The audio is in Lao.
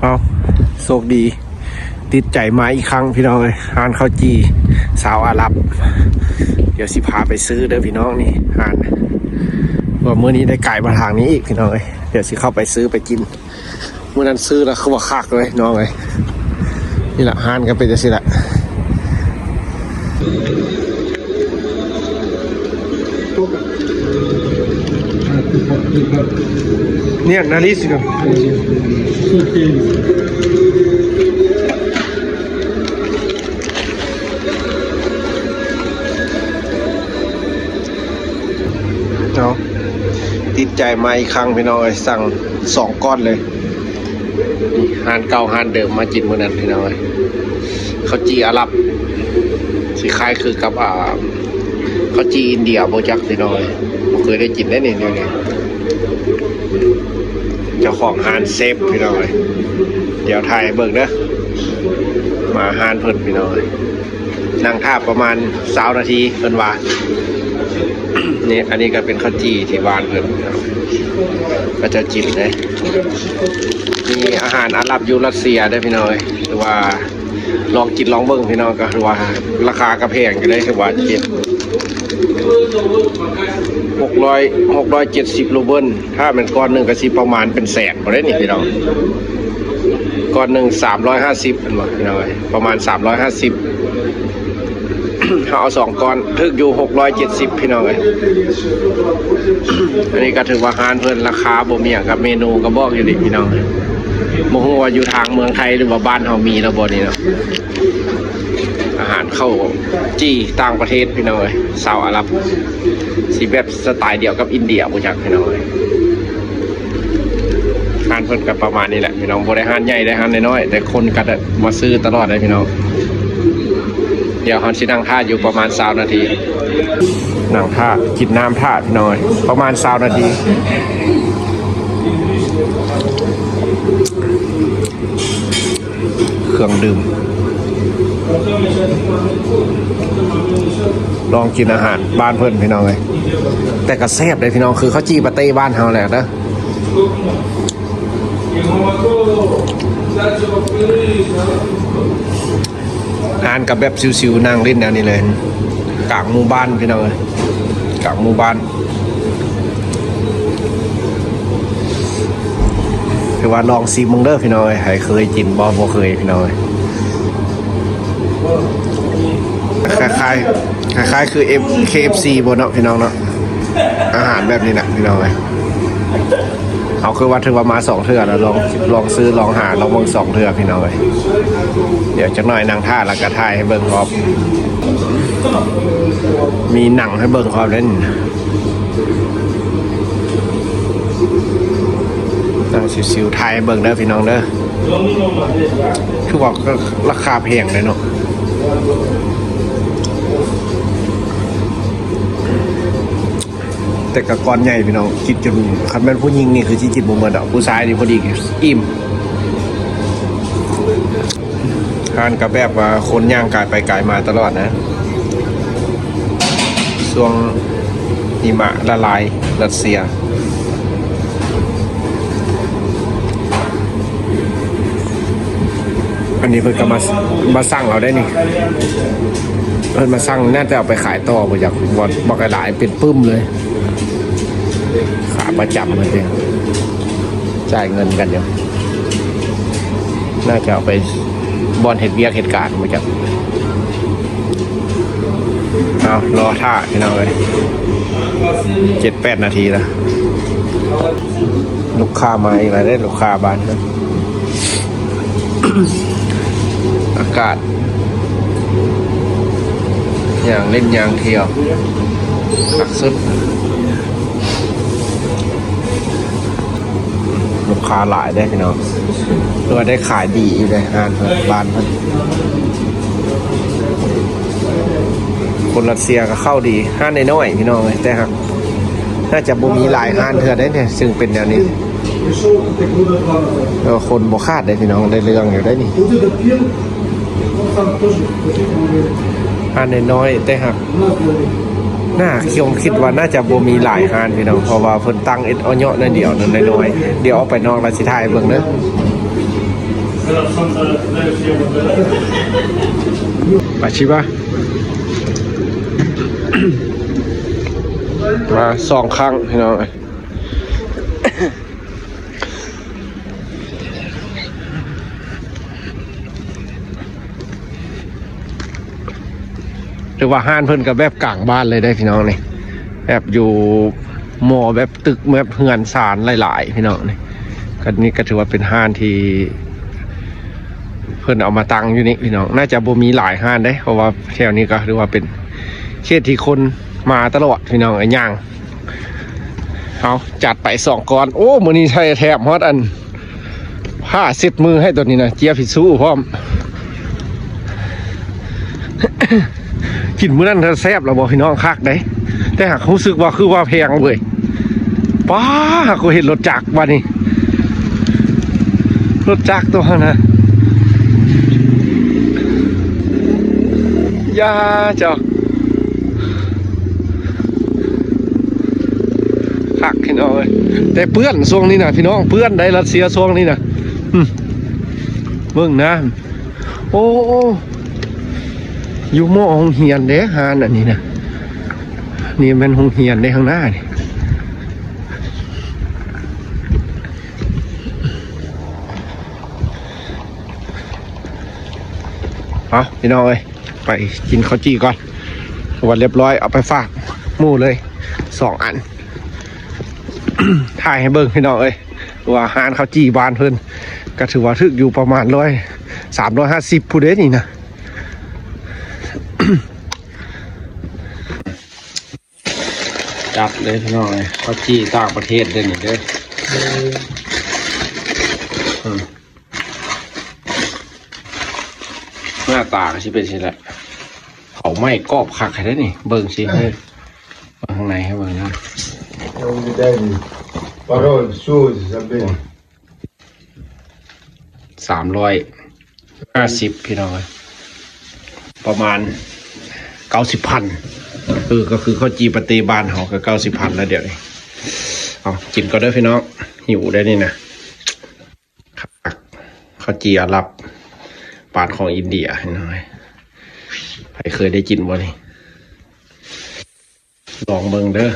ເອົາ ໂຊກດີ ຕິດໃຈມາອີກຄັ້ງພີ່ນ້ອງເອີຍ ຮ້ານເຂົ້າຈີ່ຊາວອາຣັບ. ດຽວຊິພາໄປຊື້ເດີພີ່ນ້ອງ ນີ້ຮ້ານ ວ່າມື້ນີ້ໄດ້ກາຍມາທາງນີ້ອີກພີ່ນ້ອງເອີຍ. ດຽວຊິເຂົ້າໄປຊື້ໄປກິນ. ມື້ນັ້ນຊື້ແລ້ວຄືວ່າຄັກເລີຍນ້ອງເອີຍ. ນີ້ລະ ຮ້ານກໍເປັນຈັ່ງຊີ້ລະ. Нет, на листиках. ເອົາ ຕິດໃຈມາອີກຄັ້ງພີ່ນ້ອງເອີຍ ສັ່ງສອງກ້ອນເລີຍ. ຮ້ານເກົ່າຮ້ານເດີມມາກິນມື້ນັ້ນພີ່ນ້ອງເອີຍ. ເຂົ້າຈີ່ອາຣັບ ຊິຄ້າຍຄືກັບ ອ່າ ເຂົ້າຈີ່ອິນເດຍບໍ່ຈັກພີ່ນ້ອງເອີຍ. ບໍ່ເຄີຍໄດ້ກິນເດ້ນີ້ ແນວນີ້. ເຈົ້າຂອງຮ້ານເຊຟພີ່ນ້ອງເອີຍ. ດຽວຖ່າຍໃຫ້ເບິ່ງເດີ. ມາຮ້ານເພິ່ນພີ່ນ້ອງເອີຍ. ນັ່ງຖ້າປະມານຊາວນາທີເພິ່ນວ່າ. ນີ້ ອັນນີ້ກໍເປັນເຂົ້າຈີ່ທີ່ບ້ານເພິ່ນ ເຂົາເຈົ້າຈິ້ມເດ້. ມີອາຫານອາຣັບຢູ່ຣັດເຊຍເດ້ພີ່ນ້ອງເອີຍ. ຖືວ່າລອງກິນລອງເບິ່ງພີ່ນ້ອງ. ກໍຖືວ່າລາຄາກໍແພງຢູ່ເດ້. ຖືວ່າເຈັດ ຫົກຮ້ອຍ ຫົກຮ້ອຍເຈັດສິບຣູເບິນ. ຖ້າແມ່ນກ້ອນໜຶ່ງກໍຊິປະມານເປັນແສນພຸ້ນເດ້ນີ້ພີ່ນ້ອງ. ກ້ອນໜຶ່ງສາມຮ້ອຍຫ້າສິບ ແມ່ນບໍ່ພີ່ນ້ອງເອີຍ? ປະມານສາມຮ້ອຍຫ້າສິບ. ເຮົາເອົາສອງກ້ອນ ຖືກຢູ່ຫົກຮ້ອຍເຈັດສິບພີ່ນ້ອງເອີຍ. ອັນນີ້ກໍຖືວ່າຮ້ານເພິ່ນລາຄາບໍ່ມີຫຍັງ ກັບເມນູກໍບອກຢູ່ເດພີ່ນ້ອງ. ບໍ່ຮູ້ວ່າຢູ່ທາງເມືອງໄທ ຫຼືວ່າບ້ານເຮົາມີແລ້ວບໍ່ນີ້ເນາະ. ອາຫານເຂົ້າຈີ່ຕ່າງປະເທດພີ່ນ້ອງເອີຍ ຊາວອາຣັບ. ຊິແບບສະໄຕລ໌ດຽວກັບອິນເດຍບໍ່ຈັກພີ່ນ້ອງເອີຍ. ຮ້ານເພິ່ນກໍປະມານນີ້ແຫຼະພີ່ນ້ອງ. ບໍ່ໄດ້ຮ້ານໃຫຍ່ ໄດ້ຮ້ານນ້ອຍໆ ແຕ່ຄົນກໍມາຊື້ຕະຫຼອດເດ້ພີ່ນ້ອງ. ດຽວເຮົາຊິນັ່ງຖ້າຢູ່ປະມານຊາວນາທີ. ນັ່ງຖ້າ ກິນນ້ຳຖ້າພີ່ນ້ອງເອີຍ ປະມານຊາວນາທີ. ເຄື່ອງດື່ມ ລອງກິນອາຫານບ້ານເພິ່ນພີ່ນ້ອງເອີຍ. ແຕ່ກໍແຊບເດ້ພີ່ນ້ອງ ຄືເຂົ້າຈີ່ປາເຕ້ບ້ານເຮົາແຫຼະເດີ. ຮ້ານກໍແບບຊິວໆ ນັ່ງຫຼິ້ນແນວນີ້ເລີຍ ກາງໝູ່ບ້ານພີ່ນ້ອງເອີຍ ກາງໝູ່ບ້ານ. ຖືວ່າລອງຊີມເບິ່ງເດີພີ່ນ້ອງເອີຍ ໃຜເຄີຍກິນບໍ່ ບໍ່ເຄີຍພີ່ນ້ອງເອີຍ. ຄ້າຍໆ ຄ້າຍໆຄືເອັຟ ເຄເອັຟຊີ ບໍ່ເນາະພີ່ນ້ອງເນາະ. ອາຫານແບບນີ້ນະພີ່ນ້ອງເອີຍ. ເຮົາຄືວ່າຖືວ່າມາສອງເທື່ອແລ້ວ ລອງ ລອງຊື້ລອງຫາລອງເບິ່ງສອງເທື່ອພີ່ນ້ອງເອີຍ. ດຽວຈັກໜ້ອຍນັ່ງຖ້າ ແລ້ວກະຖ່າຍໃຫ້ເບິ່ງພ້ອມ ມີໜັງໃຫ້ເບິ່ງພ້ອມເດ້. ນັ່ງຊິວໆ ຖ່າຍໃຫ້ເບິ່ງເດີພີ່ນ້ອງເດີ. ຄືວ່າລາຄາແພງເດ້ເນາະ. ແຕ່ກໍກ້ອນໃຫຍ່ພີ່ນ້ອງ ກິນຈົນ ຄັນແມ່ນຜູ້ຍິງນີ້ຄືຊິກິນບໍ່ໝົດດອກ ຜູ້ຊາຍນີ້ພໍດີອີ່ມ. ຮ້ານກໍແບບວ່າຄົນຍ່າງກາຍໄປກາຍມາຕະຫຼອດນະ ຊ່ວງຫິມະລະລາຍຣັດເຊຍ. ອັນນີ້ເພິ່ນກໍມາ ມາສັ່ງເອົາໄດ້ນີ້ ເພິ່ນມາສັ່ງ ໜ້າຈະເອົາໄປຂາຍຕໍ່ບໍ່ຈັກ ບໍ່ ບັກຫຼາຍເປັນປຶ້ມເລີຍ ຂາປະຈຳເພິ່ນເດ້ ຈ່າຍເງິນກັນຢູ່ ໜ້າຈະເອົາໄປບ່ອນເຮັດວຽກເຮັດການບໍ່ຈັກ. ເອົາ ລໍຖ້າພີ່ນ້ອງເອີຍ ເຈັດແປດນາທີລະ ລູກຄ້າມາອີກແລ້ວເດ້ ລູກຄ້າບ້ານ ອາກາດຍ່າງຫຼິ້ນຍ່າງທ່ຽວຄັກສຸດ. ລູກຄ້າຫຼາຍເດ້ພີ່ນ້ອງ ຖືວ່າໄດ້ຂາຍດີຢູ່ເດ້ຮ້ານເພິ່ນ ບ້ານເພິ່ນ. ຄົນຣັດເຊຍກໍເຂົ້າດີ ຮ້ານນ້ອຍໆ ພີ່ນ້ອງເອີຍ ແຕ່ຫາກໜ້າຈະບໍ່ມີຫຼາຍຮ້ານເທື່ອໄດ໋ນີ້ ຊຶ່ງເປັນແນວນີ້. ເອີ ຄົນບໍ່ຂາດເດ້ພີ່ນ້ອງ ໄດ້ເລື່ອງຢູ່ໄດ໋ນີ້. ຮ້ານນ້ອຍໆ ແຕ່ຫາກໜ້າ ຄິດ ຄິດວ່າໜ້າຈະບໍ່ມີຫຼາຍຮ້ານພີ່ນ້ອງ ເພາະວ່າເພິ່ນຕັ້ງເອັດເອົາເຍາະໜ້ອຍດຽວໜຶ່ງ ນ້ອຍໆ. ດຽວອອກໄປນອກແລ້ວຊິຖ່າຍໃຫ້ເບິ່ງເດີ. ไปชิบะ มาสองครั้งพี่น้องเอ้ย ถือว่าร้านเพิ่นก็แบบกลางบ้านเลยเด้พี่น้องนี่ แบบอยู่หม้อแบบตึกแบบเฮือนซานหลายๆ พี่น้องนี่ ก็นี่ก็ถือว่าเป็นร้านที่เพิ่นเอามาตั้งอยู่นี่พี่น้อง น่าจะบ่มีหลายร้านเด้ เพราะว่าแถวนี้ก็ถือว่าเป็นเขตที่คนมาตลอดพี่น้อง อะ ย่าง เอาจัดไปสองก้อน โอ้ มื้อนี้ใส่แถมฮอดอัน ผ้าเช็ดมือให้ตัวนี้นะ เจียผิดสู้พร้อม กินมื้อนั้นแซ่บแล้วบ่พี่น้อง คักเด้ แต่หากรู้สึกว่าคือว่าแพงเว้ย ป๊า หากกูเห็นรถจักรบัดนี้ รถจักรตัวนั้นนะ อย่าเจ้า คักพี่น้องเอ้ย แต่เปื้อนช่วงนี้นะพี่น้อง เปื้อนได้รัสเซียช่วงนี้นะ อืม เบิ่งนะ โอ้ อยู่หม้อโรงเรียนเด้ ร้านอันนี้นะ นี่แม่นโรงเรียนเด้ ข้างหน้านี่ เอาพี่น้องเอ้ย ไปกินข้าวจี่ก่อน ว่าเรียบร้อย เอาไปฝากหมู่เลยสองอัน ถ่ายให้เบิ่งพี่น้องเอ้ย ว่าร้านข้าวจี่บ้านเพิ่น ก็ถือว่าถูกอยู่ประมาณร้อย สามร้อยห้าสิบพุ้นเด้นี่นะ จัดเลยพี่น้องเอ้ย ข้าวจี่ต่างประเทศเด้อนี่เด้อ อืม หน้าตาก็สิเป็นจั่งซี้แหละ เผาไหม้กรอบคักแท้นี่ เบิ่งสิ เฮ้ย เบิ่งข้างในให้เบิ่งนะ Parole, scusi, Sabine. สามร้อยห้าสิบ พี่น้องเอ้ย ประมาณเก้าสิบพัน เออ ก็คือข้าวจี่ปาเต้บ้านเฮาก็เก้าสิบพันแล้วเดี๋ยวนี้ เอากินก่อนเด้อพี่น้อง หิวได้นี่นะ ข้าวจี่อาหรับ ปานของอินเดียพี่น้องเอ้ย ใครเคยได้กินบ่นี่ ลองเบิ่งเด้อ